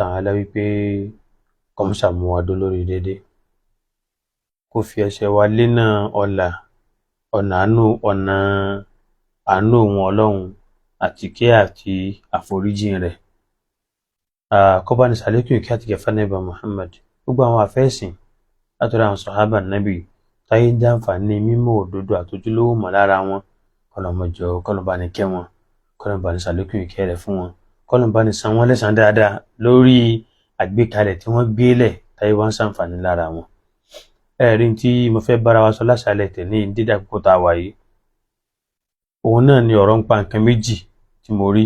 Ta'ala wípé kọ́mọ́sà mú wa dó lórí déédéé, kó fi ẹsẹ̀ wa lénà ọ̀là ọ̀nà àánú, ọ̀nà àánú òun Ọlọ́run àti kẹ́ àti àforíjìn rẹ̀. Kó bá ní sàlékún ìkẹ́ àti kẹfà nẹ́bà Muhammad, gbogbo àwọn àfẹ́sìn látọ̀dọ̀ àwọn sàhábà nábì táyé ń jàǹfààní mímọ̀ òdodo àtojúlówó mọ̀ lára wọn, kọlọmọjọ kọlọmọba ní kẹ́ wọn, kọlọmọba ní sàlékún ìkẹ́ rẹ̀ fún wọn, kọlọmọba ní san wọ́n lẹ́san dáadáa lórí àgbékalẹ̀ tí wọ́n gbélẹ̀ táyé wọ́n ń sàǹfààní lára wọn. Ẹ̀rí tí mo fẹ́ bára wa sọ láṣálẹ̀ tẹ̀ ní dídá kókó tá a wà yìí, òun náà ni ọ̀rọ̀ ń pa nǹkan méjì tí mo rí.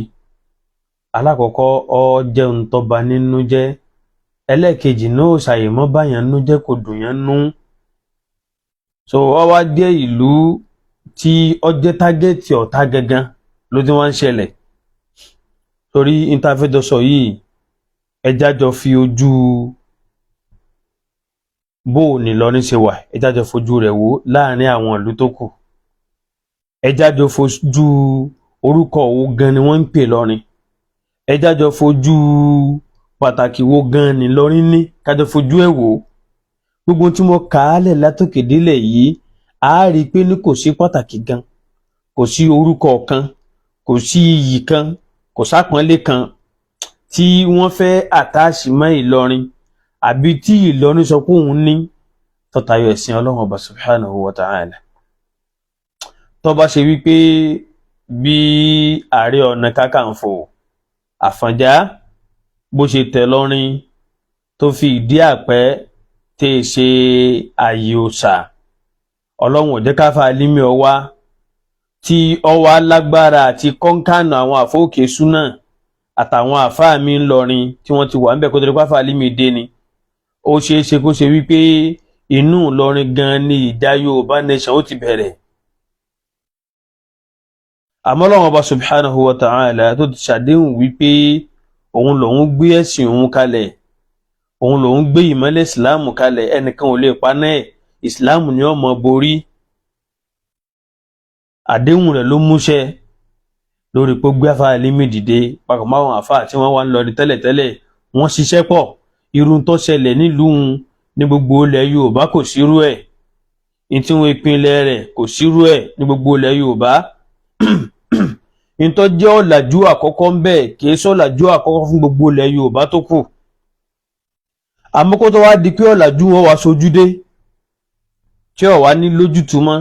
Alákọ̀ọ́kọ́, ó jẹ́ ohun tó bà nínú jẹ́. Ẹlẹ́ẹ̀kejì náà ò ṣàyẹ̀mọ́ báyàn nú jẹ́, kò dùn yẹn nú. So ó wá jẹ́ ìlú tí ó jẹ́ target ọ̀tá gangan ló ti wá ń ṣẹlẹ̀. Torí interfedọ́sọ yìí, ẹjá jọ fi ojú bó o ní Ìlọrin ṣe wà, ẹjá jọ fojú rẹ̀ wò láàrin àwọn ìlú tó kù. Ẹjá jọ fojú orúkọ wo gan ni wọ́n ń pè lọ́rin, ẹjá jọ fojú pàtàkì wo gan ni Ìlọrin ní, kájọ fojú ẹ̀ wò. Gbogbo tí mo kà á lẹ̀ látòkè délẹ̀ yìí, a rí i pé ní kò sí pàtàkì gan, kò sí orúkọ kan, kò sí iyì kan, kò sápọ́nlé kan tí wọ́n fẹ́ àtàṣì mọ́ Ìlọrin àbí tí Ìlọrin sọ pé òun ní tó tayọ ẹ̀sìn Ọlọ́run Ọba subhanahu wa ta'ala. Tó bá ṣe wípé bí Ààrẹ Ọ̀nà Kakanfò Àfọ̀njá bó ṣe tẹ̀ lọ́rin tó fi ìdí àpẹ́ tẹ́ ṣe ààyè òòṣà, Ọlọ́run ò jẹ́ káfá límì ọwá tí ọwá lágbára àti kọ́ńkánù àwọn àfọ́òkè súnà àtàwọn àfáà mi ńlọrin tí wọ́n ti wà ń bẹ̀ kó tó di pàfà límì dé ni. Ó ṣeé ṣe kó ṣe wípé inú Ìlọrin gan ni ìjà Yorùbá nation ó ti bẹ̀rẹ̀. Àmọ́ Ọlọ́run Ọba subhanahu wa ta'ala tó ti ṣàdéhùn wípé òun lòun gbé ẹ̀sìn òun kalẹ̀, òun lòun gbé ìmọ́lẹ̀ ìsìláàmù kalẹ̀, ẹnìkan ò lè paná ẹ̀, ìsìláàmù ni ó máa borí. Àdéhùn rẹ̀ ló múṣẹ lórí pé ó gbé àfáà Álímì dìde papọ̀ mọ́ àwọn àfáà tí wọ́n wá ń lọ ní tẹ́lẹ̀tẹ́lẹ̀. Wọ́n ṣiṣẹ́ pọ̀. Irun tó ṣẹlẹ̀ nílùú ní gbogbo ilẹ̀ Yorùbá, kò sírú ẹ̀. Ní tí wọ́n ìpínlẹ̀ rẹ̀, kò sírú ẹ̀ ní gbogbo ilẹ̀ Yorùbá. Ìtọ́ jẹ́ ọ̀làjú àkọ́kọ́ ń bẹ̀, kì í sọ̀làjú àkọ́kọ́ fún gbogbo ilẹ̀ Yorùbá tó kù. Àmọ́ kó tó wá di pé ọ̀làjú wọn wá sojú dé tí ò wá ní lójútùú mọ́,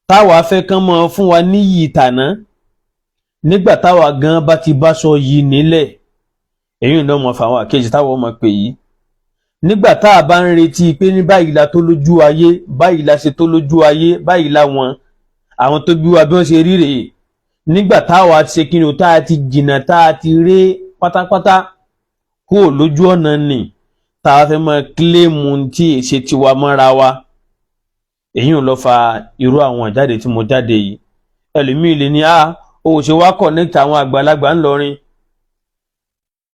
táwa fẹ́ kán mọ́ fún wa níyì tàná nígbà táwa gan bá ti bá sọ yìí nílẹ̀, èyí náà mọ̀ fáwọn àkejì táwọn ọmọ pè yìí. Nígbà tá a bá ń retí pé ní báyìí la tó lójú ayé, báyìí la ṣe tó lójú ayé, báyìí láwọn àwọn tó bí wa bí wọ́n ṣe rí rèé, nígbà táwa ti ṣe kí ni o, tá a ti jìnnà, tá a ti ré pátápátá kúrò lójú ọ̀nà nì, tá a fẹ́ máa claim tí èsè tiwa mọ́ra wa, èyí ò lọ fa irú àwọn ìjáde tí mo jáde yìí. Ẹlòmíì lè ní a ò ṣe wá connect àwọn àgbàlagbà ńlọrin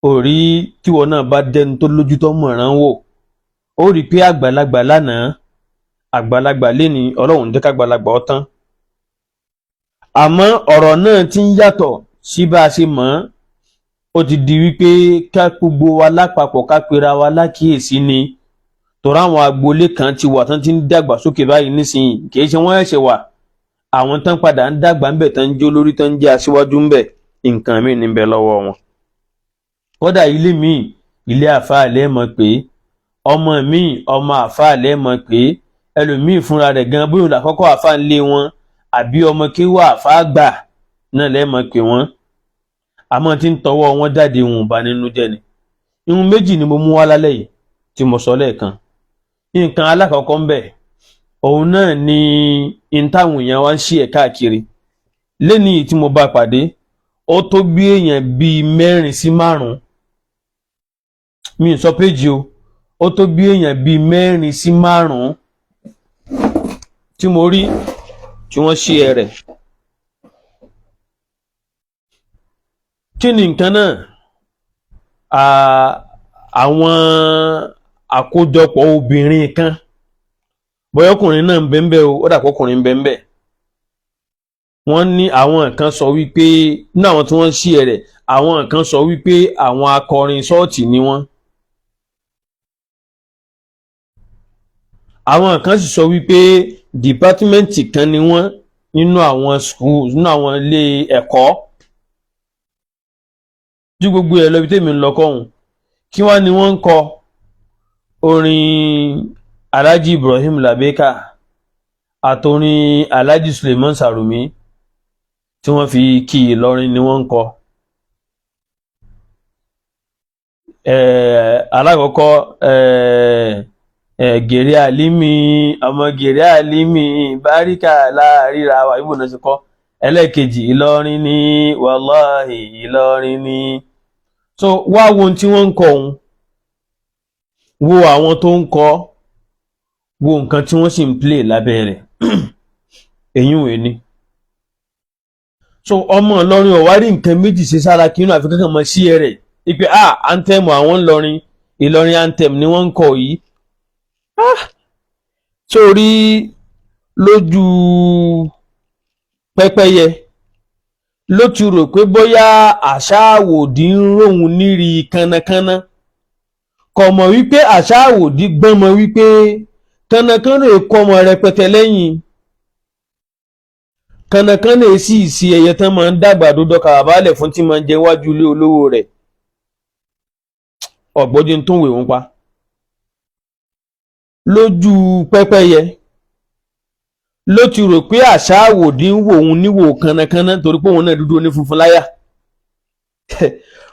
òrí. Tíwọ náà bá dẹnu tó lójú tó mọ̀ràn wò, ó rí i pé àgbàlagbà lánàá, àgbàlagbà léni, Ọlọ́run jẹ́ kágbàlagbà ó tán. Àmọ́ ọ̀rọ̀ náà ti ń yàtọ̀ sí bá a ṣe mọ̀ ọ́n. Ó ti di wípé ká gbogbo wa lápapọ̀ ká pera wa lákìyèsí ni, torí àwọn agboolé kan ti wà tán ti ń dàgbà sókè báyìí nísìnyí. Kì í ṣe wọ́n ẹ̀ṣẹ̀ wà, àwọn tán padà ń dàgbà ń bẹ̀, tán ń jó lórí, tán ń jẹ́ aṣíwájú ń bẹ̀, nǹkan míì níbẹ̀ lọ́wọ́ wọn. Kódà ilé míì, ilé àfáà lẹ́ẹ̀mọ̀ pé ọmọ míì, ọmọ àfáà lẹ́ẹ̀mọ̀ pé ẹlòmíì fúnra rẹ̀ gan, bóyá òun làkọ́kọ́ àfáà ń lé wọn àbí ọmọ kéwà àfáà gbà náà lẹ́ẹ̀mọ̀ pé wọ́n. Àmọ́ tí ń tọwọ́ wọn jáde, wọn ò bá nínú jẹ́ ni. Ihun méjì ni mo mú wá lálẹ́ yìí tí mo sọ lẹ́ẹ̀kan. Nǹkan alákọ̀ọ́kọ́ ń bẹ̀, òun náà ni n táwọn èèyàn wá ń ṣí ẹ̀ káàkiri lẹ́nìí tí mo bá pàdé. Ó tó bí èèyàn bíi mẹ́rin sí márùn-ún, mi ì sọ péjì o, ó tó bí èèyàn bíi mẹ́rin sí márùn-ún tí mo rí tí wọ́n ṣí ẹ rẹ̀. Kí ni nǹkan náà? Àwọn àkójọpọ̀ obìnrin kan, bóyá ọkùnrin náà ń bẹ ń bẹ o, ó dà pé ọkùnrin ń bẹ ń bẹ. Wọ́n ní àwọn kan sọ wípé ní àwọn tí wọ́n ń share rẹ̀, àwọn kan sọ wípé àwọn akọrin ṣọ́ọ̀tì ni wọ́n. Àwọn kan sì sọ wípé department kan ni wọ́n nínú àwọn school, nínú àwọn ilé ẹ̀kọ́. Ju gbogbo ẹ̀ lọ, ibi tèmi ń lọ kọ́hún, kí wọ́n ní wọ́n ń kọ orin Alhaji Ibrahim Labeka àtorin Alhaji Suleiman Sarumi tí wọ́n fi kí Ìlọrin ni wọ́n ń kọ. Alákọ̀ọ́kọ́, gèrè àlímì, ọmọ gèrè àlímì, báríkà láàríra wa, ibùdó náà ti kọ́. Ẹlẹ́ẹ̀kejì, Ìlọrin ní wàláhì Ìlọrin ní. So wá wo ohun tí wọ́n ń kọ òun, wo àwọn tó ń kọ, wo nǹkan tí wọ́n sì ń play lábẹ́ rẹ̀. Èyí wèé ni. So ọmọ Ìlọrin ò wá rí nǹkan méjì ṣe sára kí inú àfi kankan mọ sí ẹ rẹ̀ ipe ah, anthem àwọn Ìlọrin, Ìlọrin anthem ni wọ́n ń kọ yìí. Ah, sórí lójú pẹ́pẹ́yẹ ló ti rò pé bóyá àṣà àwòdì ń róhun níri kánnakánná, kò mọ̀ wípé àṣà àwòdì gbọ́n mọ̀ wípé kánnakánná èkó ọmọ rẹpẹtẹ lẹ́yìn kánnakánná, èsì ìsì ẹyẹ tán máa ń dàgbà dódò kàbálẹ̀ fún tí máa ń jẹ wájú ilé olówó rẹ̀. Ọ̀gbọ́jú tó ń wè wọ́n pa lójú pẹ́pẹ́yẹ ló ti rò pé àṣà àwòdì ń wò òun níwò kánnakánná torí pé òun náà dúdú ní funfun láyà.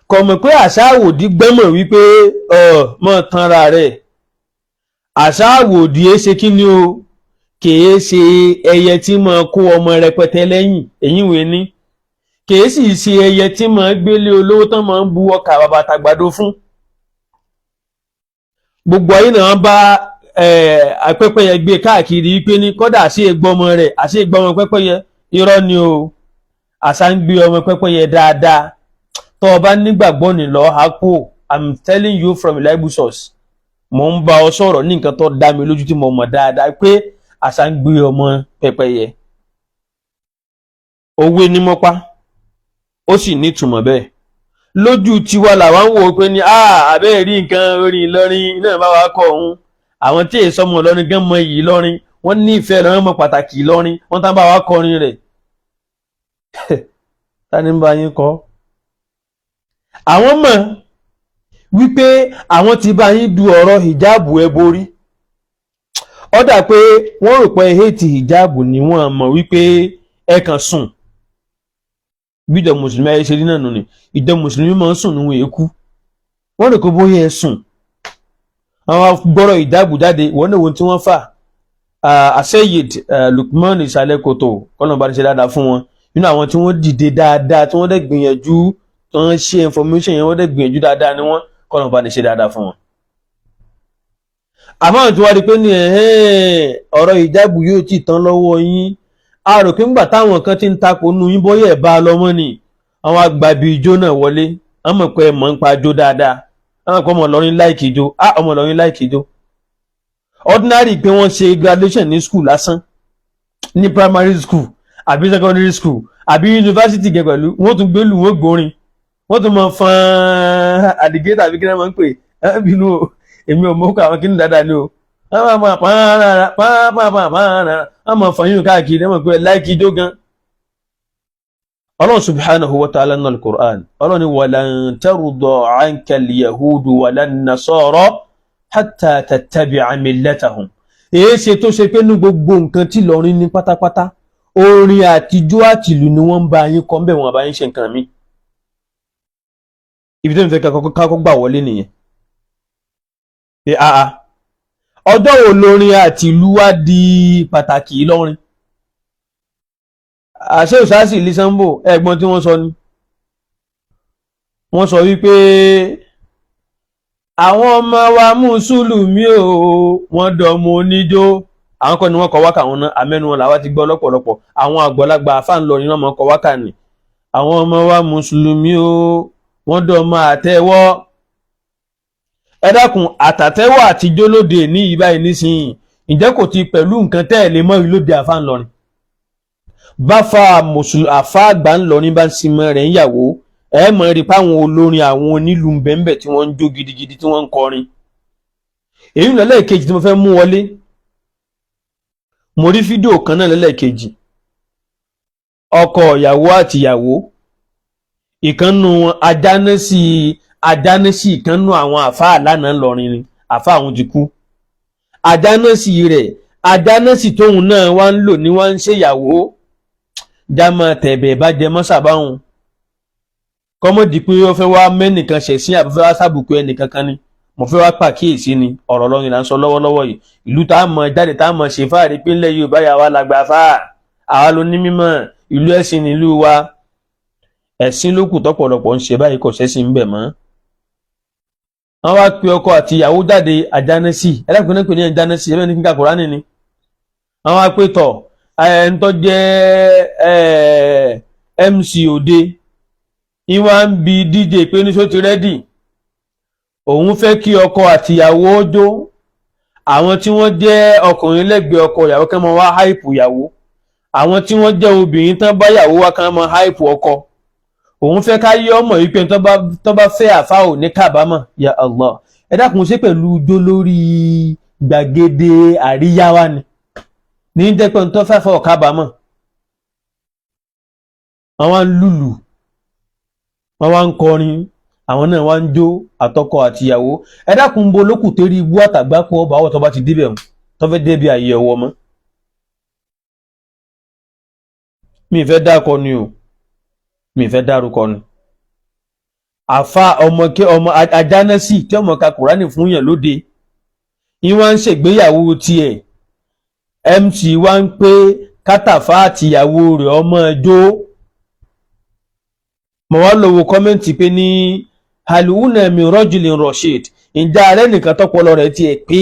Kò mọ̀ pé àṣà àwòdì gbọ́mọ̀ wípé mọ̀ tanra rẹ̀. Àṣà àwòdì ẹ ṣe kí ni o, kìí ṣe ẹyẹ tí máa kó ọmọ rẹpẹtẹ lẹ́yìn, èyí wèé ní, kìí sì ṣe ẹyẹ tí máa gbélé olówó tán máa ń bu ọkà bàbà tàgbàdo fún. Gbogbo ayé náà bá pẹ́pẹ́yẹ gbé káàkiri pé ní kọ́dà àṣé gbọ́mọ rẹ̀, àṣé gbọ́mọ pẹ́pẹ́yẹ. Irọ́ ni o, àṣà ń gbé ọmọ pẹ́pẹ́yẹ dáadáa. Tó o bá nígbàgbọ́ ní lọ́ọ́ ha kó. I'm telling you from reliable source, mo ń bá ọ sọ̀rọ̀ ní nǹkan tó dá mi lójú tí mo mọ̀ dáadáa pé àṣà ń gbé ọmọ pẹ́pẹ́yẹ. Òwe ni mo pa, ó sì nítumọ̀ bẹ́ẹ̀. Lójú tiwa làwa ń wò ó pé ní abẹ́ rí nǹkan orin Ìlọrin náà bá wa kọ òun. Àwọn tí èso ọmọ Ìlọrin gan mọ iyì Ìlọrin, wọ́n ní ìfẹ́ Ìlọrin, mọ pàtàkì Ìlọrin, wọ́n tán bá wa kọrin rẹ̀. Tani ń bá yín kọ́? Àwọn mọ̀ wípé àwọn ti bá yín du ọ̀rọ̀ hijabu ẹ borí. Ó dà pé wọ́n rò pé hate hijabu ni. Wọ́n mọ̀ wípé ẹ kàn sùn. Bí ìjọ mùsùlùmí ayé ṣe rí náà nù ni, ìjọ mùsùlùmí máa ń sùn níwọ̀n èkú. Wọ́n rò pé bóyá ẹ sùn, àwọn gbọ́rọ̀ ìdáàbò jáde. Wọ́n náà wo tí wọ́n fà. Aseyid Lukman Ìsàlẹ̀ Kòtò, kọ́nà bá ti ṣe dáadáa fún wọn, nínú àwọn tí wọ́n dìde dáadáa, tí wọ́n dẹ̀ gbìyànjú, tí wọ́n ṣe information yẹn, wọ́n dẹ̀ gbìyànjú dáadáa ni wọ́n, kọ́nà bá ti ṣe dáadáa fún wọn. Àmọ́ àwọn tí wọ́n rí pé ní ọ̀rọ̀ ìjáàbù yóò ti tán lọ́wọ́ yín, a rò pé ńgbà táwọn kan ti ń takò nù yín, bóyá ẹ̀ bá a lọ́mọ́ ni. Àwọn agbábí ijó náà wọlé, wọ́n mọ̀ pé ẹ̀ mọ̀ ń pa ijó dáadáa, wọ́n mọ̀ pé ọmọ Ìlọrin like ijó. Ah, ọmọ Ìlọrin like ijó. Ordinary pé wọ́n ṣe graduation ní school lásán, ní primary school àbí secondary school àbí university gẹ pẹ̀lú, wọ́n tún gbélù, wọ́n gbórin, wọ́n tún mọ fọn àdìgẹ́ tàbí kí wọ́n máa ń pè é, bínú o, èmi ò mọ̀ kó àwọn kí ní dáadáa ni o. Wọ́n máa máa pààrà pààrà pààrà, wọ́n máa fọn yín káàkiri, wọ́n mọ̀ pé like ijó gan. Ọlọ́run subhanahu wa ta'ala nínú al-Qur'an, Ọlọ́run ní walan tarda anka al-yahudu walan nasara hatta tattabi'a millatahum. Èé ṣe tó ṣe pé ní gbogbo nǹkan tí Ìlọrin ní pátápátá, orin àtijọ́ àtìlù ni wọ́n ń bá yín kọ́ ń bẹ̀, wọ́n bá yín ṣe nǹkan mi. Ibi tó ń fẹ́ kákọ́ gbà wọlé nìyẹn pé àà, ọjọ́ wo lórin àtìlù wá di pàtàkì Ìlọrin? Àṣẹ òṣàṣì lisambo, ẹ̀gbọ́n tí wọ́n sọ ni wọ́n sọ wípé àwọn ọmọ wa mùsùlùmí o, wọ́n dọ̀mọ oníjó. Àwọn kan ní wọ́n kọ wákà wọn náà, àmẹ́nu wọn làwa ti gbọ́ lọ́pọ̀lọpọ̀. Àwọn àgbàlagbà àfáà Ìlọrin wọn máa kọ wákà ní àwọn ọmọ wa mùsùlùmí o, wọ́n dọ̀mọ àtẹ́wọ́. Ẹ dákun, àtàtẹ́wọ́ àtijọ́ lóde ní ìbáyìí nísìnyí, ǹjẹ́ kò ti pẹ̀lú nǹkan tẹ́ ẹ̀ lè mọ́ ìlóde àfáà Ìlọrin? Báfa mùsùlùmí àfa àgbà ńlọrin bá ń sinmi rẹ̀ ń yàwó, ẹ mọ̀ rí páwọn olórin, àwọn onílù bẹ́ẹ̀nbẹ́ẹ̀ tí wọ́n ń jó gidigidi, tí wọ́n ń kọrin. Èyí lẹ́lẹ́kejì tí mo fẹ́ mú wọlé, mo rí fídíò kan náà lẹ́lẹ́kejì, ọkọ ìyàwó àti ìyàwó, ìkànnù ajánásì ajánásì, ìkànnù àwọn àfáà lánàá ńlọrin ni àfáà àwọn ti kú. Ajánásì rẹ̀, ajánásì tóun náà wá ń lò ní wá ń ṣèyàwó jámọ́ tẹ̀bẹ̀ bá jẹ mọ́ sàbáhùn, kọ́mọ́dì pé ó fẹ́ wá mẹ́nìkan ṣẹ̀sín àbí fẹ́ wá sábùkù ẹnìkan kan ni. Mo fẹ́ wá pàkíyèsí ni, ọ̀rọ̀ lọ́rin là ń sọ lọ́wọ́lọ́wọ́ yìí. Ìlú tá a mọ̀ jáde, tá a mọ̀ ṣe fáàrí pé ńlẹ̀ Yorùbá yà wá lágbà fáà, àwa ló ní mímọ̀, ìlú ẹ̀sìn nílùú wa. Ẹ̀sìn ló kù tọ́pọ̀lọpọ̀ ń ṣe báyìí, kò sẹ́sìn ń bẹ̀ mọ́. Wọ́n wá pe ọkọ àti ìyàwó jáde. Àjánẹ́sì ẹlẹ́kùnrin náà pè ní àjánẹ́sì ẹ̀bẹ̀ ní kíkà Kùránì ni. Wọ́n wá pé tọ̀ ẹ̀ ń tọ́ jẹ́ MC òde, ìwà ń bi DJ pé ní sọ ti ready, òun fẹ́ kí ọkọ àti ìyàwó jó. Àwọn tí wọ́n jẹ́ ọkùnrin lẹ́gbẹ̀ẹ́ ọkọ ìyàwó kán máa wá hype ìyàwó, àwọn tí wọ́n jẹ́ obìnrin tán bá ìyàwó wá kán máa hype ọkọ. Òun fẹ́ ká yí ọmọ yìí pé tán bá fẹ́ àfa ò ní kábàámọ̀. Ya Allah, ẹ dákun, ṣé pẹ̀lú ijó lórí gbàgede àríyá wa ni ní jẹ́ pé tó fẹ́ fọ́ kábàámọ̀? Wọ́n wá ń lùlù, wọ́n wá ń kọrin, àwọn náà wá ń jó, àtọkọ àtìyàwó. Ẹ dákun, bo lókùn tẹ́rí ibú àtàgbákò ọba àwọ̀ tó bá ti débẹ̀ tó fẹ́ débi àyè ọwọ́ mọ́. Mi fẹ́ dákọ ni o, mi fẹ́ dárúkọ ni. Àfa ọmọ kí ọmọ ajánásì tí ọmọ ka Kùránì fún yàn lóde ìwọ́n ń ṣègbéyàwó tiẹ̀, MC wá ń pé kátàfá àtìyàwó rẹ̀ ọmọ jó. Mo wá lọ́wọ́ comment pé ní haluna min rajulin rashid, ǹjẹ́ ààrẹ nìkan tọpọlọ rẹ̀ tiẹ̀ pé?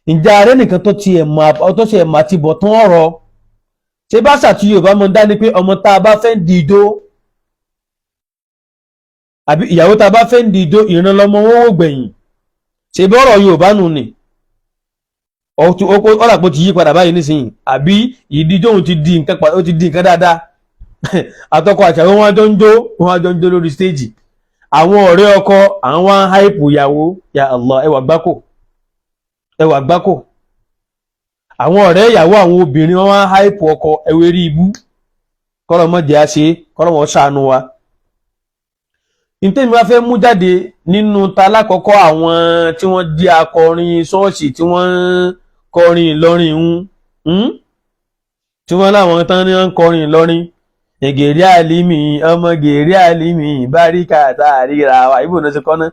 Ǹjẹ́ ààrẹ nìkan tó tiẹ̀ mọ̀ àti bọ̀ tán ọ̀rọ̀? Ṣé bá ṣàtúnyẹ Yorùbá mọ̀ dání pé ọmọ tá a bá fẹ́ di ijó àbí ìyàwó tá a bá fẹ́ di ijó, ìrànlọ́mọ wọn wò gbẹ̀yìn? Ṣé bí ọ̀rọ̀ Yorùbá nù ni? Ọ̀làpọ̀ ti yí padà báyìí nísìnyí, àbí ìdíjọ́ òun ti di nǹkan, ó ti di nǹkan dáadáa. Àtọkọ àti àwọn wọn jọ ń jó, wọn jọ ń jó lórí stage. Àwọn ọ̀rẹ́ ọkọ àwọn wá ń hype ìyàwó. Ya Allah, ẹwà gbáko, ẹwà gbáko. Àwọn ọ̀rẹ́ ìyàwó, àwọn obìnrin, wọn wá ń hype ọkọ. Ẹwẹ́ rí ibú, kọ́lọ́mọdé á ṣe, kọ́lọ́mọ ṣàánú wa. Ntẹ́mi wá fẹ́ mú jáde nínú ta lákọ̀ọ́kọ́, àwọn tí wọ́n di akọrin ṣọ́ọ̀ṣì tí wọ́n ń kọrin Ìlọrin ń tí wọ́n láwọn tán ní wọ́n ń kọrin Ìlọrin, gèrè àlìmí ọmọ gèrè àlìmí báríkà tá a ríra wa, ibò náà ti kọ́ ná.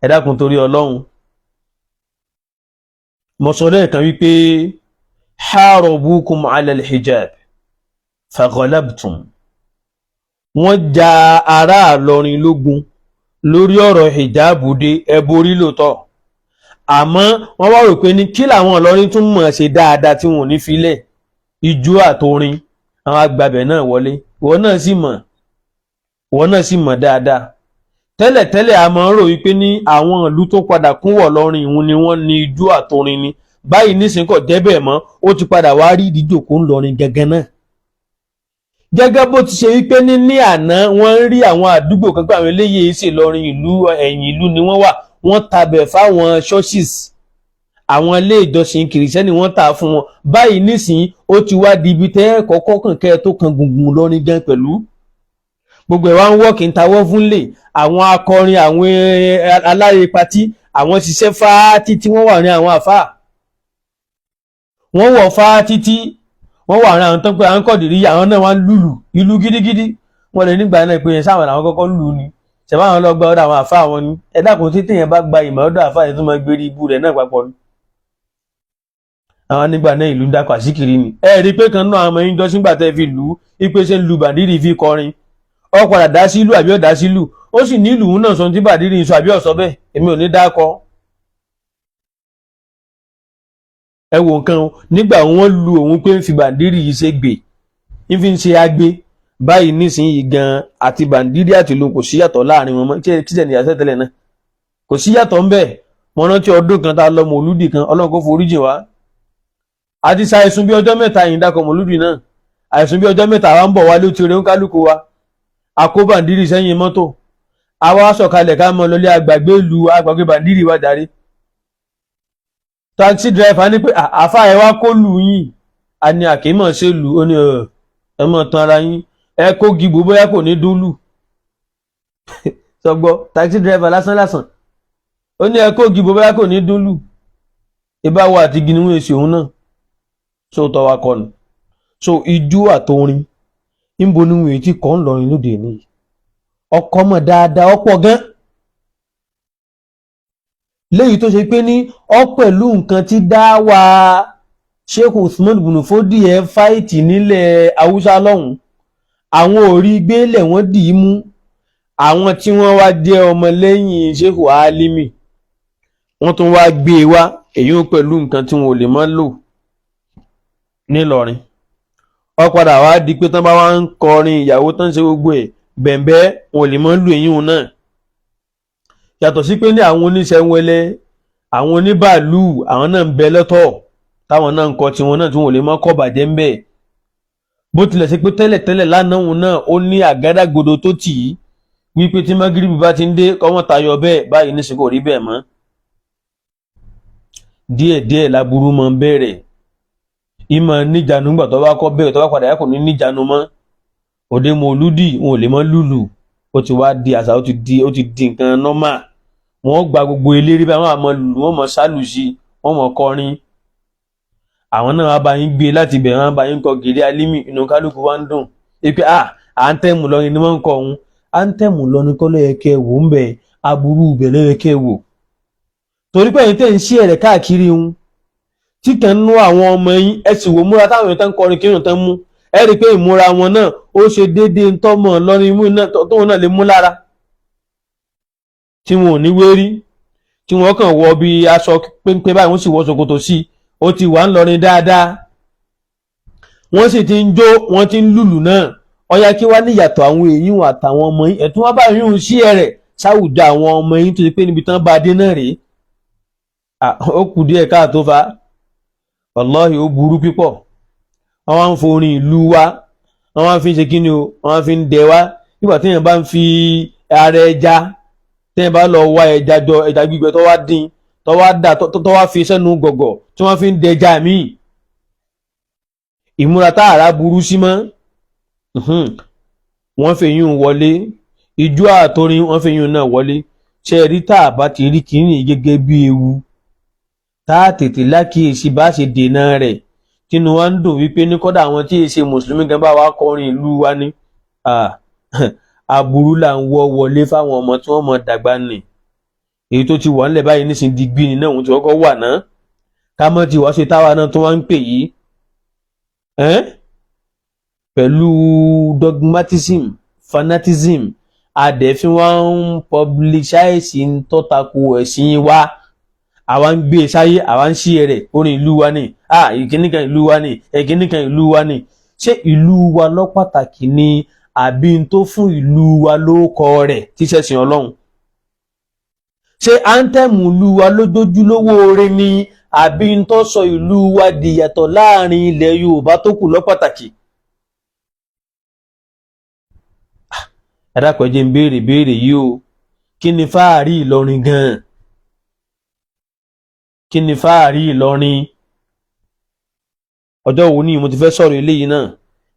Ẹ dákun, torí Ọlọ́run, mo sọ lẹ́ẹ̀kan wípé harabukum ala al-hijab faghalabtum. Wọ́n ja ará Ìlọrin lógun lórí ọ̀rọ̀ hijabu dé, ẹ borí lóòótọ́, àmọ́ wọ́n wá rò pé ní kí làwọn Ìlọrin tún mọ̀ ṣe dáadáa tí wọn ò ní filẹ̀, ijó àtorin. Àwọn agbábẹ̀ náà wọlé. Ìwọ náà sì mọ̀, ìwọ náà sì mọ̀ dáadáa. Tẹ́lẹ̀tẹ́lẹ̀, a máa ń rò wípé ní àwọn ìlú tó padà kúnwọ̀ lọ́rin ìhun ni wọ́n ní ijó àtorin ni. Báyìí nísìnyí kò jẹ́ bẹ́ẹ̀ mọ́, ó ti padà wá rí ìdíjòkó ńlọrin gangan náà. Gẹ́gẹ́ bó ti ṣe wípé ní àná, wọ́n ń rí àwọn àdúgbò kan pé àwọn eléyìí sì lọrin, ìlú ẹ̀yìn ìlú ni wọ́n wà, wọ́n tabẹ̀ fáwọn churches, àwọn ilé ìjọsìn kìrìsìtẹ́nì, wọ́n tà fún wọn. Báyìí nísìnyí, ó ti wá di ibi tẹ́ kọ́kọ́ kàn kẹ́ ẹ tó kan gbùngbùn lọrin gan pẹ̀lú gbogbo ẹ̀ wá ń wọ́ọ̀kì ń tawọ́ fún lè àwọn akọrin, àwọn aláre patí, àwọn ṣiṣẹ́ fáá títí wọ́n wà ní àwọn àfáà, wọ́n wọ̀ fáá títí wọ́n wà ní àwọn tó ń pè à ń kọ̀dìrí, àwọn náà wá ń lùlù ìlú gidigidi. Wọ́n lè nígbà náà pé sáwọn làwọn kọ́kọ́ lù ní ṣẹ̀fọ́, àwọn lọ gba ọ̀dọ̀ àwọn àfáà wọn ni. Ẹ dákun, títí yẹn bá gba ìmọ̀ ọ̀dọ̀ àfáà yẹn tó máa gbérí ibú rẹ̀ náà papọ̀ ni. Àwọn nígbà náà ìlú ń dákọ̀ àsíkiri ni. Ẹ rí i pé kan náà àwọn ọmọ yín jọ sígbà tẹ́ fi lù ú ipe ṣe ń lu bàndírì fi kọrin, ó padà dá sílù àbí ó dá sílù, ó sì ní ìlú náà sọ tí bàndírì ń sọ àbí ọ̀sọ́ bẹ́ẹ̀. Èmi ò ní dákọ. Ẹ wo nǹkan o, nígbà wọ́n lu òun pé ń fi bàndírì yìí ṣe gbè, ń fi ń ṣe agbe. Báyìí nísìnyí gan, àti bàndírì àti ìlú kò síyàtọ̀ láàrin wọn mọ́. Kí tẹ̀ níyàtọ̀ tẹ́lẹ̀ náà kò síyàtọ̀ ń bẹ̀. Mo rántí ọdún kan tá a lọ mọ̀lúdì kan, Ọlọ́run kó foríjìn wá. Àti ṣàìsùn bí ọjọ́ mẹ́ta yìí dákọ̀ mọ̀lúdì náà, àìsùn bí ọjọ́ mẹ́ta wa ń bọ̀ wálé, ó ti rẹ̀ ń kálukú wa, àkó bàǹdírì sẹ́yìn mọ́tò, àwa sọ̀kalẹ̀ ká mọ́ lọlé, àgbàgbé lu àgbàgbé bàǹdírì wa jàre. Taxi driver ní pé àfa ẹ wá kó lù yín, a ní àkèémọ̀ ṣe lù ó ní ẹ mọ̀ tán ara yín, ẹ kó gìbò bóyá kò ní dúlù sọgbọ́. Taxi driver lásán lásán ó ní ẹ kó gìbò bóyá kò ní dúlù ìbáwọ àti ginimu èsì òun náà so tọ́ wa kọnu. So ijó àtorin níbo ni wọn ti kọ́ ń lọrin lóde ní ọkọ mọ̀ dáadáa, ọ̀pọ̀ gan léyìí tó ṣe pé ní ọ pẹ̀lú nǹkan tí dá wa Sheikh Usman bunu Fodi ẹ fáìtì nílẹ̀ Haúsá lọ́hùn, àwọn ò rí gbélé, wọ́n dì í mú. Àwọn tí wọ́n wá jẹ́ ọmọlẹ́yìn Sheikh Alimi, wọ́n tún wá gbé e wá, èyí ó pẹ̀lú nǹkan tí wọn ò lè mọ́ lò nílọrin. Ó padà wá di pé tán bá wá ń kọrin ìyàwó tán, ṣe gbogbo ẹ̀ bẹ̀m̀bẹ́, wọn ò lè mọ́ lò èyí náà. Yàtọ̀ sí pé ní àwọn oníṣẹ́wẹ́lẹ́, àwọn oníbàálù, àwọn náà ń bẹ lọ́tọ̀ táwọn náà ń kọ tiwọn náà tí wọn ò lè mọ́ kọ́ bàjẹ́ ń bẹ̀. Bó tilẹ̀ ṣe pé tẹ́lẹ̀tẹ́lẹ̀ lánàá òun náà ó ní àgádágodo tó tì í wípé tí magiribi bá ti ń dé kọ́mọ́ tayọ bẹ́ẹ̀ báyìí, ní sìnkò rí bẹ́ẹ̀ mọ́. Díẹ̀díẹ̀ laburú máa ń bẹ̀rẹ̀, ìmọ̀ níjànú gbà tó bá kọ́ bẹ̀rẹ̀, tó bá padà yá kò ní níjànú mọ́. Òde mọ̀lúdì, wọn ò lè mọ́ lùlù, ó ti wá di àṣà, ó ti di nǹkan normal. Wọ́n gba gbogbo eléré báyìí, wọ́n á mọ lùlù, wọ́n mọ sálù sí, wọ́n mọ kọrin. Àwọn náà wá bá yín gbé láti ibẹ̀, wọ́n bá yín kọ gèrè alímì, inú kálukú wá ń dùn pé anthem lọrin ni wọ́n ń kọ òun. Anthem lọrin kọ́ ló yẹ kẹ́ wò ń bẹ̀, aburú ibẹ̀ ló yẹ kẹ́ wò, torí pé ẹ̀yin tẹ́ ń ṣí ẹ̀rẹ̀ káàkiri ń tí kan nú àwọn ọmọ yín, ẹ sì wò múra táwọn èèyàn tán ń kọrin kírun tán mú, ẹ rí i pé ìmúra wọn náà ó ṣe déédéé ntọ́mọ̀ lọ́rin imú náà tóun náà lè mú lára, tí wọn ò ní wérí, tí wọn kàn wọ bí aṣọ péńpé báyìí, wọ́n sì wọ ṣòkòtò sí i. Ó ti wà ń lọrin dáadáa, wọ́n sì ti ń jó, wọ́n ti ń lùlù náà. Ọ̀yá, kí wá níyàtọ̀ àwọn èèyàn àtàwọn ọmọ yín? Ẹ̀tún wá báyìí ń ṣí ẹ̀rẹ̀ sáwùjọ àwọn ọmọ yín tó ti pé níbi tán bá dé náà rèé. Ó kù díẹ̀ káàtó fa, wàláhì ó burú pípọ̀. Wọ́n wá ń forin ìlú wa, wọ́n wá fi ń ṣe kí ni o, wọ́n wá fi ń dẹ wá nígbà téèyàn bá ń fi ara ẹja, téèyàn bá lọ wá ẹja jọ, ẹja gbígbẹ tó wá dín, tó wá dà, tó wá fi sẹ́nu gọ̀gọ̀ tí wọ́n fi ń dẹja míì. Ìmúra tá àrà burú sí mọ́, wọ́n fi yún wọlé, ijó àtorin wọ́n fi yún náà wọlé. Ṣe rí, tá a bá ti rí kínní gẹ́gẹ́ bí ewu, tá a tètè lákìyèsí bá ṣe dènà rẹ̀, tínú wa ń dùn wípé ní kọ́dà àwọn tí èsè mùsùlùmí gan bá wa kọrin ìlú wa ní, aburú là ń wọ́ wọlé fáwọn ọmọ tí wọ́n mọ̀ dàgbà nì. Èyí tó ti wà ńlẹ̀ báyìí nísìnyí digbí ni náà, òun ti kọ́kọ́ wà náà, ká mọ́ ti wá ṣe táwa náà tó wá ń pè yìí pẹ̀lú dogmatism, fanatism, adẹ̀fín wa ń publicize ń tọ́tako ẹ̀sìn wa, àwa ń gbé e sáyé, àwa ń ṣí ẹrẹ̀ orin ìlú wa ni, ìkíní kan ìlú wa ni, ìkíní kan ìlú wa ni. Ṣé ìlú wa lọ pàtàkì ni, àbí n tó fún ìlú wa lóókọ rẹ̀ tí ṣẹ̀sìn Ọlọ́run? Ṣé anthem ìlú wa lójoojúlówó orin ni, àbí n tó sọ ìlú wa dìyàtọ̀ láàrin ilẹ̀ Yorùbá tó kù lọ pàtàkì? Ẹ dákun, ẹ jẹ́ n béèrè béèrè yìí o. Kí ni fáàrí Ìlọrin gan-an? Kí ni fáàrí Ìlọrin? Ọjọ́ wo ni mo ti fẹ́ sọ̀rọ̀ eléyìí náà?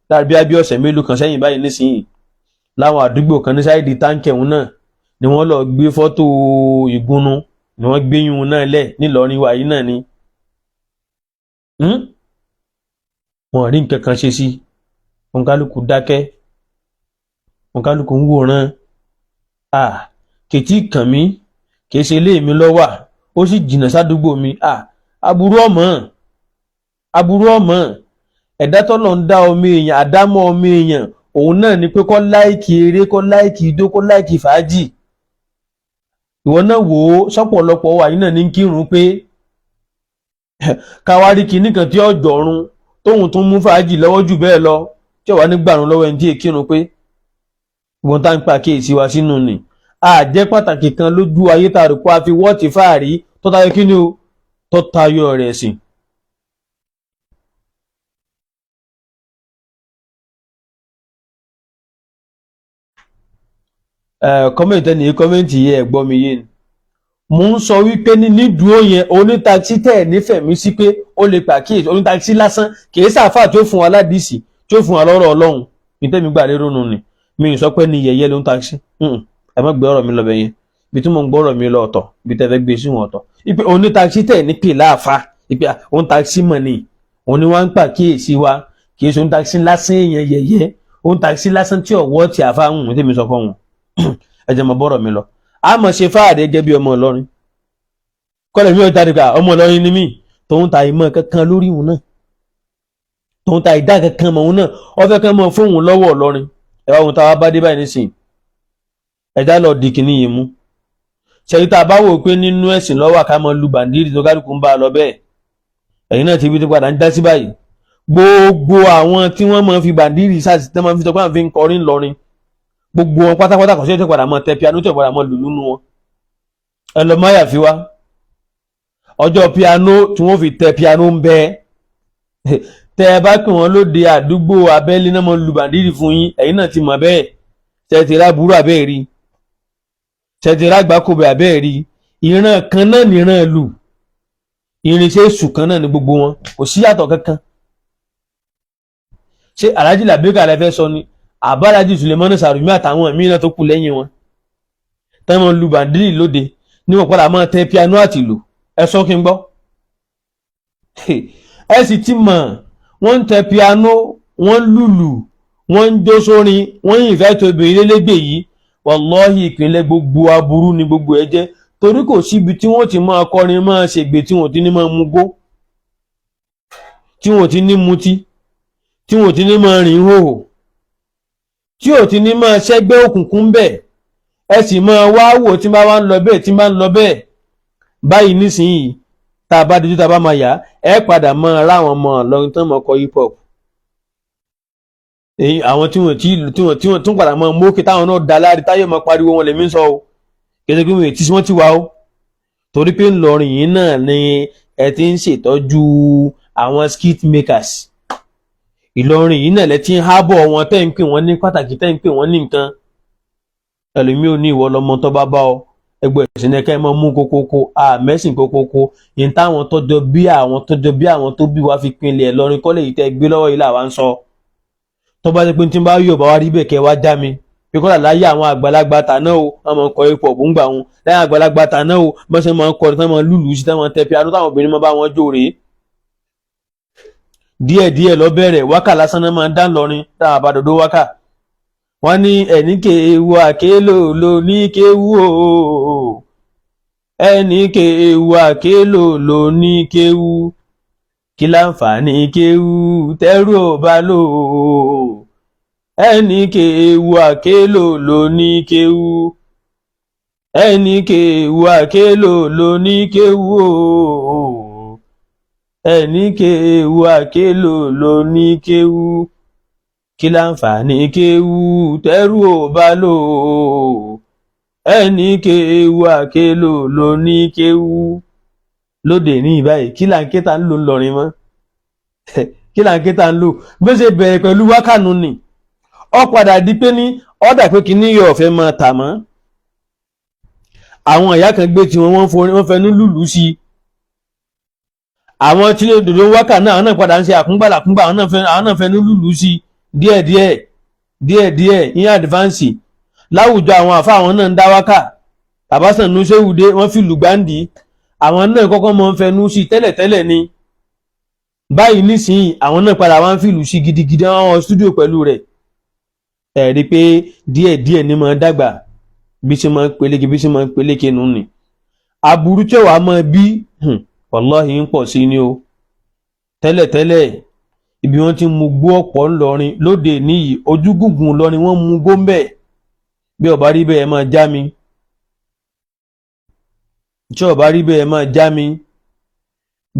Láàbí abí ọ̀sẹ̀ mélòó kan sẹ́yìn báyìí nísìnyí, láwọn àdúgbò kan ní side táǹkẹ̀hún náà ni wọ́n lọ gbé fọ́tò ìgúnnu, ni wọ́n gbé yún náà lẹ̀ nílọrin wa yìí náà ni. Wọn rí nǹkan kan ṣe sí, òǹkálùkù dákẹ́, òǹkálùkù ń wòran. Kìtì kàn mí, kìí ṣe ilé mi ló wà, ó sì jìnnà sádùúgbò mi. Aburú ọmọ, aburú ọmọ ẹ̀dá tọ́lọ̀ ń dá ọmọ èèyàn, àdámọ́ ọmọ èèyàn òun náà ni pé kó like eré, kó like ijó, kó like fàájì. Ìwọ náà wò ó, sọ́pọ̀lọpọ̀ wà yìí náà ní kírun pé káwárí kinní kan tí ó jọ̀run tóun tún mú fàájì lọ́wọ́ jù bẹ́ẹ̀ lọ, tí ó wà ní gbàrún lọ́wọ́ ẹni tí èkírun pé ìwọ̀n tá ń pa kíyèsí wa sínú ni a jẹ́ pàtàkì kan lójú ayé tá a rò pé a fi wọ́ọ̀tì fáàrí tó tayọ kí ni o, tó tayọ rẹ̀ sìn. Comment ẹni comment yìí, ẹ̀ gbọ́ mi yé ni. Mo ń sọ wípé ní nídùú yẹn, onítakisí tẹ̀ ẹ̀ nífẹ̀ẹ́ mi sí pé ó lè pàkíyèsí onítakisí lásán, kì í sàfà tí ó fún wa ládìsí, tí ó fún wa lọ́rọ̀ Ọlọ́run ní tẹ́mi gbà lérò nù ni. Mi ì sọ pé ní yẹ̀yẹ́ ló ń takisí. Ẹ má gbé ọ̀rọ̀ mi lọ bẹ̀ yẹn. Ibi tí mo ń gbọ́ ọ̀rọ̀ mi lọ ọ̀tọ̀, ibi tẹ́ fẹ́ gbé sí wọn ọ̀tọ̀. Ipe onítakisí tẹ̀ ní pè láàfa, ipe onítakisí mọ̀ ni òun ni wọ́n ń pàkíyèsí wa, kì í ṣe onítakisí lásán, èèyàn yẹ̀yẹ́, onítakisí lásán tí ọ̀wọ́ ti àfa ń tẹ́mi sọ fún wọn. Ẹ jẹ́ mọ bọ́rọ̀ mi lọ. A mọ̀ ṣe fáàdé gẹ́gẹ́ bí ọmọ Ìlọrin kọ́lẹ̀ mi ò jáde ká ọmọ Ìlọrin ni mí, tòun ta ìmọ̀ kankan lórí òun náà, tòun ta ìdá kankan mọ̀ òun náà, ó fẹ́ kán mọ̀ fóun lọ́wọ́ Ìlọrin. Ẹ wá ohun táwa bá dé báyìí nísìnyí, ẹ̀dá lọ di kìíní yìí mú. Ṣẹ́yí tá a bá wò pé nínú ẹ̀sìn lọ́wọ́ ká mọ lu bàndírì tó kálukú ń bá a lọ bẹ́ẹ̀, ẹ̀yin náà ti fi ti padà ń dá sí báyìí. Gbogbo àwọn tí wọ́n máa fi bàndírì sáà tí wọ́n máa fi sọ pé àwọn fi ń kọrin ńlọrin, gbogbo wọn pátápátá, kò sí ẹ̀ tó padà mọ tẹ piano tó padà mọ lùlù nù wọn. Ẹ lọ máyà fi wá ọjọ́ piano tí wọ́n fi tẹ piano ń bẹ. Tẹ ẹ bá pè wọ́n lóde àdúgbò abẹ́lé náà mọ lu bàndírì fún yín. Ẹ̀yin náà ti mọ̀ bẹ́ẹ̀. Tẹ ti rá burú àbẹ́ẹ̀ rí? Tẹ ti rá gbákòbẹ̀ àbẹ́ẹ̀ rí? Ìran kan náà nìran lù, irinṣẹ́ èṣù kan náà ní gbogbo wọn, kò sí yàtọ̀ kankan. Ṣé Alhaji Labeka lẹ fẹ́ sọ ni, àbálájì Sulemani Sarumi àtàwọn míín náà tó kù lẹ́yìn wọn tẹ́ mọ́ lu bàndírì lóde ní wọ́n padà máa tẹ piano àti ìlù? Ẹ sọ kí n gbọ́. Ẹ sì ti mọ̀, wọ́n ń tẹ piano, wọ́n ń lùlù, wọ́n ń jó sórin, wọ́n ń ìfẹ́ tó obìnrin lélégbè yìí. Wàláhì, ìpínlẹ̀ gbogbo aburú ni gbogbo ẹ jẹ́, torí kò síbi tí wọ́n ti máa kọrin, máa ṣègbè, tí wọ́n ti ní máa mugbó, tí wọ́n ti ní mutí, tí wọ́n ti ní máa rìn hòhò, tí ò ti ní máa ṣẹ́gbẹ́ òkùnkùn bẹ́ẹ̀. Ẹ sì máa wá wò, tí bá wá ń lọ bẹ́ẹ̀, tí bá ń lọ bẹ́ẹ̀ báyìí nísìnyìí, tá a bá dojú, tá a bá máa yá, ẹ padà máa ráwọn ọmọ Ìlọrin tán máa kọ hip hop. Èyí àwọn tí wọ́n tún padà máa mókè, táwọn náà dá láre, táyé máa pariwo wọn lèmi ń sọ o. Kéde pé wọ́n ti wọ́n ti wá o, torí pé Ńlọrin yìí náà ni ẹ ti ń ṣètọ́jú àwọn skit makers. Ìlọrin yìí náà lẹ ti ń hábọ̀ wọn, tẹ́ ń pè wọ́n ní pàtàkì, tẹ́ ń pè wọ́n ní nǹkan. Ẹlòmíì ò ní ìwọ lọmọ tó bá bá ọ ẹgbẹ́ ìsìn ẹ̀ka ẹ̀ máa mú kókókó àmẹ́sìn kókókó yìí táwọn tọ́jọ́ bí àwọn tọ́jọ́ bí àwọn tó bí wá fi pinlẹ̀ Ìlọrin kọ́lé yìí tẹ́ gbé lọ́wọ́ yìí làwa ń sọ. Tó bá jẹ́ pé tí n bá yọ̀ bá wá rí bẹ́ẹ̀, kẹ́ wá já mi pé kọ́lá láyé àwọn àgbàlagbà tàná o, wọ́n máa ń kọ hip hop ń gbà wọn. Láyé àgbàlagbà tàná o, bọ́n ṣe máa ń kọrin, táwọn máa ń lùlù sí, táwọn tẹ piano, táwọn obìnrin máa bá wọn jó rèé. Díẹ̀díẹ̀ lọ bẹ̀rẹ̀, wákà lásán náà máa ń dá lọrin táwọn àbádọ́dọ́ wákà. Wọ́n ní ẹnì kéwu àkélò ló ní kéwu o, ẹnì kéwu àkélò ló ní kéwu, kí láǹfààní kéwu tẹ́rù ò bá lò ó? Ẹnì kéwu àkélò ló ní kéwu, ẹnì kéwu àkélò ló ní kéwu o, ẹnì kéwu àkélò ló ní kéwu, kí láǹfààní kéwú tẹ́rù ò bá lò ó? Ẹnì kéwu àkélò ló ní kéwú. Lóde ní ìbáyìí, kí là ń ké tá ń lò ńlọrin mọ́? Kí là ń ké tá ń lò? Bó ṣe bẹ̀rẹ̀ pẹ̀lú wákànú ni ó padà di pé ní ọ̀dà pé kí ní yọ̀ ọ̀fẹ́ máa tà mọ́. Àwọn ìyá kan gbé tiwọn, wọ́n fẹnu lùlù sí i. Àwọn tí dòdò wákà náà, àwọn náà padà ń ṣe àkúngbàlàkúngbà, àwọn náà fẹnu lùlù sí i díẹ̀díẹ̀ díẹ̀díẹ̀ ní advance láwùjọ. Àwọn àfa, àwọn náà ń dá wákà. Bàbá Sànú Ṣéwùdé, wọ́n fi lùgbàǹdì. Àwọn náà kọ́kọ́ máa ń fẹnu sí tẹ́lẹ̀tẹ́lẹ̀ ni. Báyìí nísìnyí, àwọn náà padà wá ń fìlù sí gidigidi, àwọn studio pẹ̀lú rẹ̀. Ẹ̀ rí i pé díẹ̀díẹ̀ ní máa dàgbà, bí ṣe máa ń peléke, bí ṣe máa ń peléke nù ni. Aburú tí wàá máa bí, wàláhì, ń pọ̀ sí ni o. Tẹ́lẹ̀tẹ́lẹ̀, ibi wọ́n ti mú gbó ọ̀pọ̀ ńlọrin. Lóde níyì, ojúgùngùn lọrin wọ́n mú gbó ń bẹ̀. Bí ó bá rí bẹ́ẹ̀, ẹ máa já mi. Tí ó bá rí bẹ́ẹ̀, ẹ máa já mi.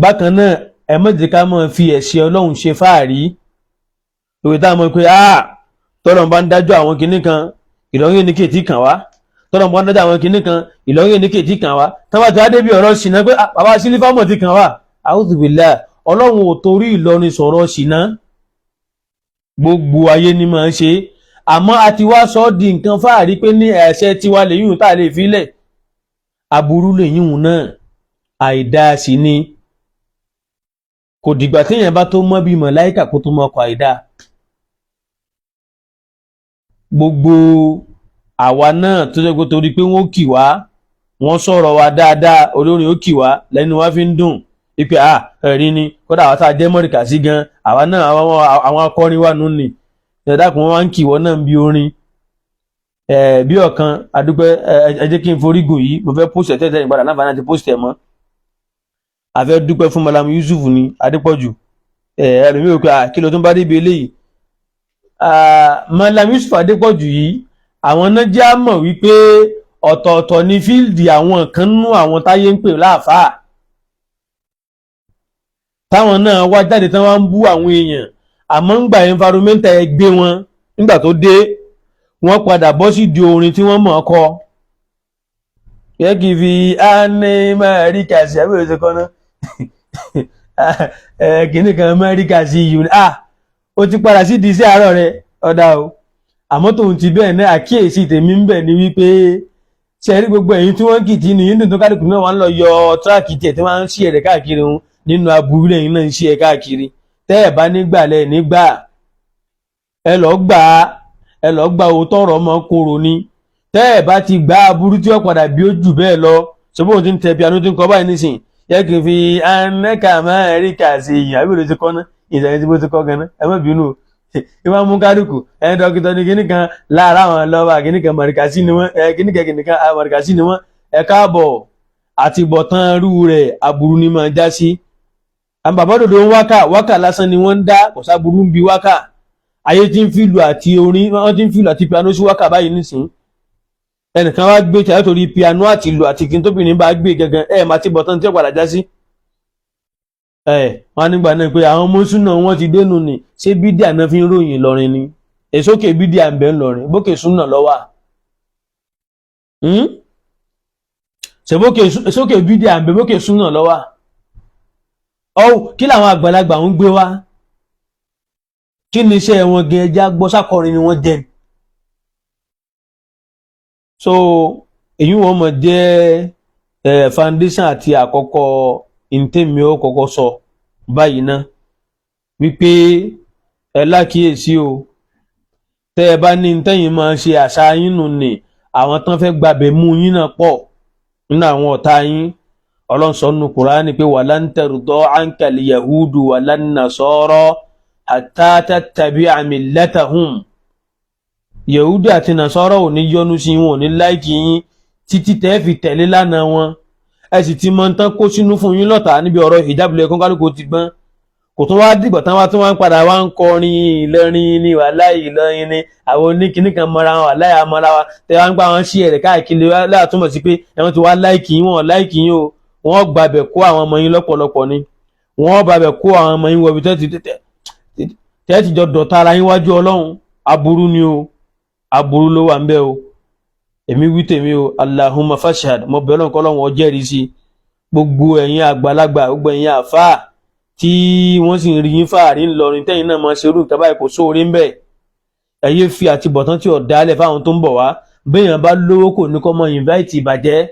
Bákan náà, ẹ má jẹ́ ká máa fi ẹ̀sìn Ọlọ́run ṣe fáàrí lórí táwọn mọ̀ pé tọ́lọ́run bá ń dájọ́ àwọn kinní kan, Ìlọrin ní kèétí kàn wá. Tọ́lọ́run bá ń dájọ́ àwọn kinní kan, Ìlọrin ní kèétí kàn wá. Táwọn ti wá débi ọ̀rọ̀ ṣìnà pé bàbá sílífàmọ̀ ti kàn wá. A'udhu billah, Ọlọ́run ò torí Ìlọrin sọ̀rọ̀ ṣìnà. Gbogbo ayé ni máa ń ṣe. Àmọ́ a ti wá sọ ọ́ di nǹkan fáàrí pé ní ẹ̀ṣẹ̀ tiwa lèyún tá a lè filẹ̀. Aburú lèyún náà, àìdáa sì ni. Kò dìgbà téèyàn bá tó mọ́ bí màláìkà kó tó mọ́ ọkọ̀ àìdáa. Gbogbo àwa náà tó jẹ́ pé torí pé wọ́n kì wá, wọ́n sọ̀rọ̀ wa dáadáa, olórin ó kì wá lẹ́nu wa fi ń dùn ipe a ẹ̀rí ni. Kódà àwa tá a jẹ́ mọ̀ríkà sí gan, àwa náà àwọn akọrin wa nù ní ẹ̀dákun, wọn wá ń kì wọ́n náà bí orin bí ọ̀kan. Adúpẹ́. Ẹ jẹ́ kí n forí gùn yìí, mo fẹ́ post ẹ̀ tẹ́tẹ́ ìpadà láǹfààní àti post ẹ̀ mọ́. A fẹ́ dúpẹ́ fún Malam Yusuf ní Adépọ̀jù. Ẹlòmíì ò pé kí ló tún bá débi eléyìí. Malam Yusuf Adépọ̀jù yìí, àwọn náà jẹ́ á mọ̀ wípé ọ̀tọ̀ọ̀tọ̀ ní field àwọn kan nú àwọn táyé ń pè láàfáà, táwọn náà wá jáde tán wá ń bú àwọn èèyàn. Àmọ́ ń gbà environmental ẹgbẹ́ wọn nígbà tó dé, wọ́n padà bọ́ sí di orin tí wọ́n mọ̀ ọ́ kọ. Yẹ kì í fi ánẹ́ mẹ́ríkà sí àbí òṣèlú kan náà kìnnì kan mẹ́ríkà sí yìí. Ah, ó ti padà sí di sí àárọ̀ rẹ̀ ọ̀dà o. Àmọ́ tòun ti bẹ́ẹ̀ náà, àkíyèsí tèmi ń bẹ̀ ni wípé ṣe rí gbogbo ẹ̀yin tí wọ́n kì tí ní yín dùn tó kálukú náà wọ́n lọ yọ track tiẹ̀ tí wọ́n ń ṣí ẹ̀rẹ̀ káàkiri òun nínú aburú lẹ́yìn náà ń ṣí ẹ̀ káàkiri. Tẹ́ ẹ̀ bá nígbà lẹ̀ nígbà, ẹ lọ gbà á, ẹ lọ gba òótọ́ ọ̀rọ̀ ọmọ koro ni. Tẹ́ ẹ̀ bá ti gbá aburú tí ó padà bí ó jù bẹ́ẹ̀ lọ. Ṣùgbọ́n òun ti ń tẹ piano tí ń kọ báyìí nísìn yẹ kí n fi anẹ́kà mẹ́ríkà sí ìyìn àbí òun ti kọ́ ná ìṣẹ̀lẹ̀ tí mo ti kọ́ gan-an. Ẹ má bínú o. Ìwà mú kálukú ẹ dókítà ní kíní kan lára àwọn lọ́wọ́ kíní kan mọ̀ríkà sí ni wọ́n, ẹ kíní kan kíní kan mọ̀ríkà sí ni wọ́n. Ẹ káàbọ̀, àti bọ̀tán rú rẹ̀ aburú ni máa já sí. Àwọn bàbá òdòdó ń wákà, wákà lásán ni wọ́n ń dá, kò sáburú ń bi wákà. Ayé tí ń fìlù àti orin, wọ́n ti ń fìlù àti piano sí wákà báyìí nísìn. Ẹnìkan wá gbé tí a torí piano àti ìlù àti kí n tóbìnrin bá gbé gangan, ẹ máa ti bọ̀tán tí ó padà já sí. Ẹ wọn nígbà náà pé àwọn mọ́súnà wọn ti dénú ni. Ṣé bídíà náà fi ń ròyìn Ìlọrin ni? Èsókè bídíà ń bẹ ńlọrin, bókè súnà lọ́wà ṣèbókè sókè bídíà ń bẹ, bókè súnà lọ́wà ọ̀hún. Kí làwọn àgbàlagbà ń gbé wá? Kí ni iṣẹ́ wọn gẹ? Ẹja gbọ́ sákọrin ni wọ́n jẹ́. So èyí wọn mọ̀ jẹ́ foundation àti àkọ́kọ́ ntẹ́mi ó kọ́kọ́ sọ báyìí ná wípé ẹ lákìyèsí o. Tẹ́ ẹ bá ní ntẹ́yìn máa ṣe àṣà yín nù ní, àwọn tán fẹ́ gbàbẹ̀ mú yín náà pọ̀ nínú àwọn ọ̀tá yín. Ọlọ́run sọ nínú Kùránì pé walan tarda ankal yahudu walan nasara hatta tattabi'a millatahum. Yahudi àti nasara ò ní yọ́nú sí wọn, ò ní like yín títí tẹ́ fi tẹ̀lé lánàá wọn. Ẹ sì ti mọ tán kó sínú fún yín lọ́tà níbi ọ̀rọ̀ hijab lẹ́kọ́, kálukú ti gbọ́n. Kò tún wá dìgbà tán wá tún wá ń padà wá ń kọrin Ìlọrin ní wàláhì, Ìlọrin ní àwọn oníkìní kan mọra wọn, wàláhì àmọ́ra wa. Tẹ wá ń gbà wọn sí ẹ̀rẹ̀ káàkiri láàtúmọ̀ sí pé ẹ̀wọ̀n ti wá like yín, wọn like yín o. Wọ́n gbàbẹ̀ kó àwọn ọmọ yín lọ́pọ̀lọpọ̀ ni. Wọ́n gbàbẹ̀ kó àwọn ọmọ yín wọbi tẹ́tì jọ dọ̀tá ara yín wájú Ọlọ́run. Aburú ni o, aburú ló wà ń bẹ o. Èmi wí tèmi o. Allahumma fashhad. Mo bẹ̀ Ọlọ́run kọ́lọ́run ó jẹ́rìí sí. Gbogbo ẹ̀yin àgbàlagbà, gbogbo ẹ̀yin àfáà tí wọ́n sì ń rí yín fàárí ńlọrin, tẹ́yìn náà máa ṣerú nǹkan báyìí, kò sóore ń bẹ̀. Ẹ yé fi àtibọ̀tán tí ò dálẹ̀ fáwọn tó ń bọ̀ wá. Béèyàn bá lówó, kò ní kọ́ mọ invite ìbàjẹ́.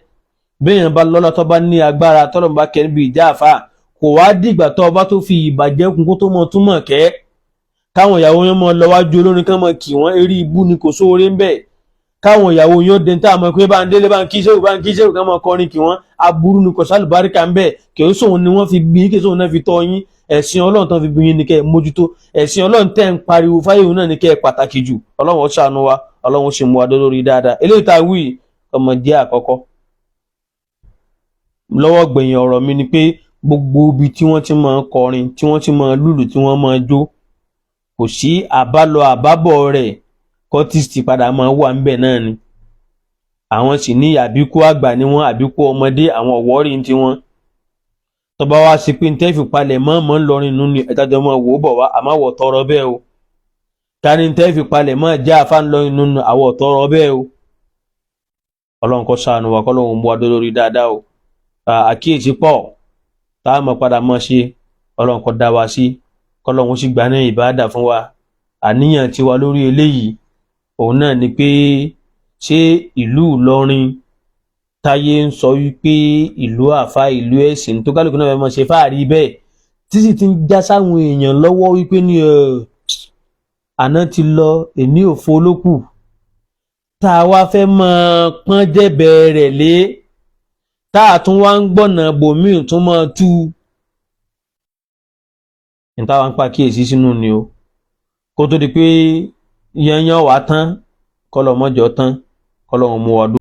Béèyàn bá lọ́lá, tó bá ní agbára, tọ́lọ́mù bá kẹ́ níbi ìjà àfà, kò wá dìgbà tó bá tó fi ìbàjẹ́ kún kó tó mọ túmọ̀ kẹ́ káwọn ìyàwó yẹn mọ lọ́wájú olórin kan mọ kì wọ́n. Eré ibú ni, kò sóore ń bẹ̀. Káwọn ìyàwó yẹn dé tá a mọ̀ pé bá ń délé, bá ń kí sẹ́wù, bá ń kí sẹ́wù, ká mọ kọrin kì wọ́n, aburú ni, kò sálùbáríkà ń bẹ̀. Kì í sóhun ni wọ́n fi bí, kì í sóhun náà fi tọ́ yín. Ẹ̀sìn Ọlọ́run tán fi bí yín ni kẹ́ ẹ mójútó. Ẹ̀sìn Ọlọ́run tẹ́ ń pariwo fáyéhùn náà ni kẹ́ ẹ pàtàkì jù. Ọlọ́run ó ṣàánú wa, Ọlọ́run ó sì mú wa dé lórí dáadáa. Eléyìí tá a wí ọmọ jẹ́ àkọ́kọ́. Lọ́wọ́ gbẹ̀yìn ọ̀rọ̀ mi ni pé gbogbo ibi tí wọ́n ti máa ń kọrin, tí wọ́n ti máa ń lùlù, tí wọ́n máa jó, kò sí àbálọ àbábọ̀ rẹ̀, cultist padà máa wà ńbẹ̀ náà ni. Àwọn sì ní àbíkú àgbà ni wọ́n, àbíkú ọmọdé, àwọn ọ̀wọ́rì ń tiwọn. Tó bá wá sí pé ntẹ́ fi palẹ̀ mọ́ mọ́ ńlọrin nù ni ẹ̀dájọ́ mọ́ wò ó bọ̀ wá, àmọ́ àwọ̀ tọrọ bẹ́ẹ̀ o. Ká ní ntẹ́ fi palẹ̀ mọ́ jẹ́ àfa ńlọrin nù ni, àwọ̀ tọrọ bẹ́ẹ̀ o. Ọlọ́run kó ṣàánú wa, kọ́lọ́run mú wa dó lórí dáadáa o. Àkíyèsí pọ̀ tá a mọ̀ padà mọ́ ṣe. Ọlọ́run kó dá wa sí, kọ́lọ́run sì gbà ní ìbáàdà fún wa. Àníyàn tiwa lórí eléyìí Òun náà ni pé, ṣé ìlú Ìlọrin táyé ń sọ wípé ìlú àfa, ìlú ẹ̀sìn, tó kálukú náà fẹ́ mọ̀ ṣe fáàrí bẹ́ẹ̀, títí ti ń já sáwọn èèyàn lọ́wọ́ wípé ní àná ti lọ, èní òfo ló kù, tá a wá fẹ́ mọ pọ́n jẹ́bẹ̀ rẹ̀ lé, tá a tún wá ń gbọ̀nà bòmíì tún mọ́ tú ní táwa ń pàkíyèsí sínú ni o, kó tó di pé yányán wà tán, kọ́lọ̀ mọ́jọ tán, kọ́lọ̀ mú wa dúró.